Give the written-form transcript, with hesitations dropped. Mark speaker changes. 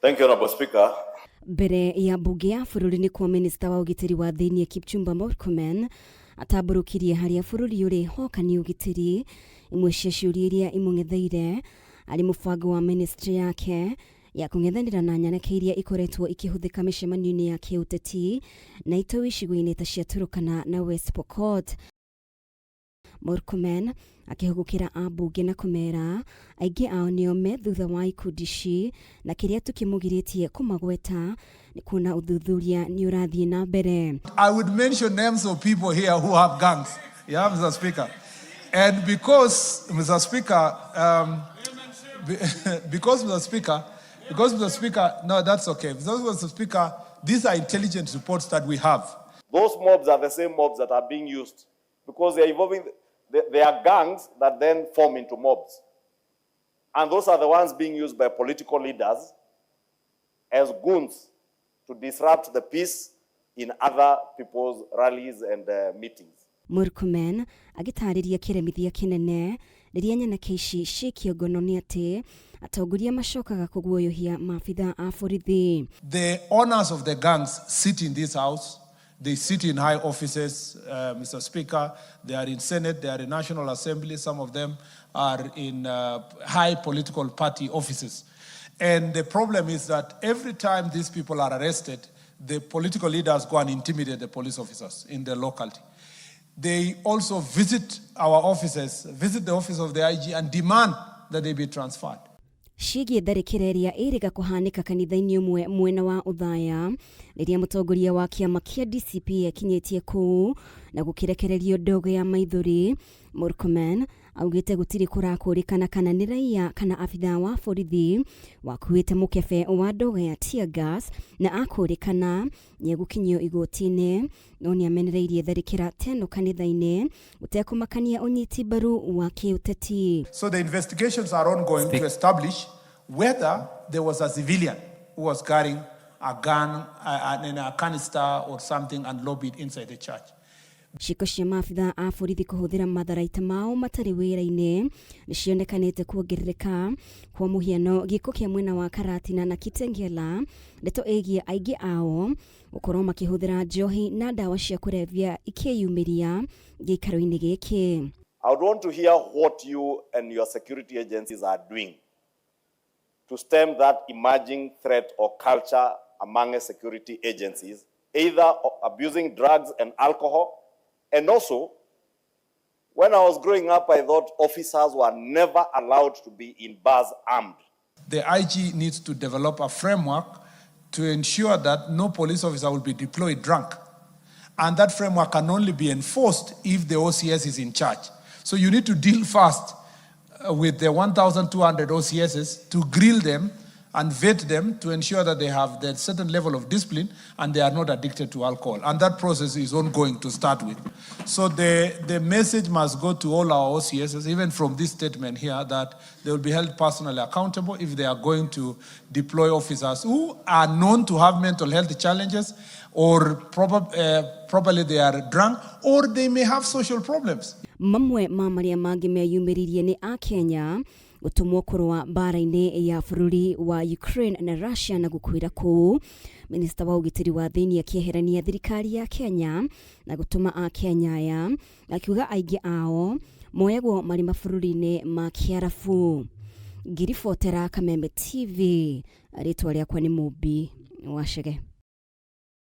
Speaker 1: Thank you, Honorable Speaker.
Speaker 2: Mbere ya mbunge ya bũrũri nĩkuo minista wa ũgitĩri wa thĩinĩ Kipchumba Murkomen atambũrũkirie harĩa bũrũri ũrĩ hoka nĩ ũgitĩri. Imwe cia ciũria iria imũng'etheire arĩ mũbango wa ministry yake ya kũng'ethanĩra na nyanake iria ikoretwo ikĩhũthĩka mĩcemanio-inĩ ya kĩũteti na itoi icigo-inĩ ta cia Turkana na West Pokot. Murkomen akĩhũgũkĩra ambunge na kũmera aingĩ ao nĩo me thutha wa ikundi ici na kĩrĩa tu kĩmũgirĩtie kũmagweta nĩ kuona ũthuthuria nĩ ũrathiĩ na mbere.
Speaker 3: I would mention names of people here who have gangs. Yeah, Mr. Speaker. And because, Mr. Speaker, because, Mr. Speaker, because, Mr. Speaker, no, that's okay. Because, Mr. Speaker, these are intelligence reports that we have.
Speaker 1: Those mobs are the same mobs that are being used because they are evolving. They are gangs that then form into mobs. And those are the ones being used by political leaders as goons to disrupt the peace in other people's rallies and meetings.
Speaker 2: Murkomen agĩtarĩria kĩremithia kĩnene rĩrĩa nyanake ici ciĩkio ngono nĩ atĩ atongoria macokaga kũguoyohia maabitha a borithi.
Speaker 3: The owners of the gangs sit in this house. They sit in high offices, Mr. Speaker. They are in Senate, they are in National Assembly. Some of them are in high political party offices. And the problem is that every time these people are arrested, the political leaders go and intimidate the police officers in the locality. They also visit our offices, visit the office of the IG and demand that they be transferred.
Speaker 2: Ciĩgiĩ tharĩkĩra ĩrĩa ĩrĩga kũhanĩka kanitha-inĩ ũmwe mwena wa Othaya rĩrĩa mũtongoria wa kĩama kĩa DCP akinyĩtie kũu na gũkĩrekererio ndogo ya maithori. Murkomen augĩte gũtirĩ kũrakũrĩkana kana nĩ raia kana abithaa wa borithi wakuĩte mũkebe wa ndogo ya tear gas na akũrĩkana nĩegũkinyio igoti-inĩ, no nĩamenereirie tharĩkĩra teno kanitha-inĩ gũtekũmakania ũnyiti mbaru wa kĩũteti.
Speaker 3: So the investigations are ongoing to establish whether there was a civilian who was carrying a gun and a canister or something and lobbied inside the church.
Speaker 2: Ciĩko cia maabitha a borithi kũhũthĩra matharaita mao matarĩ wĩra-inĩ nĩ cionekanĩte kuongerereka. Kwa mũhiano, gĩko kĩa mwena wa Karatina na Kitengela, ndeto ĩgiĩ aingĩ ao gũkorwo makĩhũthĩra njohi na ndawa cia kũrebia ikĩyumĩria gĩikaro-inĩ gĩkĩ.
Speaker 1: I would want to hear what you and your security agencies are doing to stem that emerging threat or culture among security agencies, either abusing drugs and alcohol. And also, when I was growing up, I thought officers were never allowed to be in bars armed.
Speaker 3: The IG needs to develop a framework to ensure that no police officer will be deployed drunk. And that framework can only be enforced if the OCS is in charge. So you need to deal first with the 1,200 OCSs to grill them and vet them to ensure that they have that certain level of discipline and they are not addicted to alcohol. And that process is ongoing to start with. So the message must go to all our OCSs, even from this statement here, that they will be held personally accountable if they are going to deploy officers who are known to have mental health challenges or probably they are drunk or they may have social problems.
Speaker 2: Mamwe ma marĩa mangĩ meyumĩririe nĩ akenya gũtũmwo kũrũa mbara-inĩ ya bũrũri wa Ukraine na Russia na gũkuĩra kũu. Minista wa ũgitĩri wa thĩinĩ akĩeherania thirikari ya Kenya na gũtũma akenya aya, akiuga aingĩ ao moyagwo marĩ mabũrũri-inĩ ma Kĩarabu. Ngiribotera Kameme TV, rĩtwa rĩakwa nĩ Mũmbi wa Chege.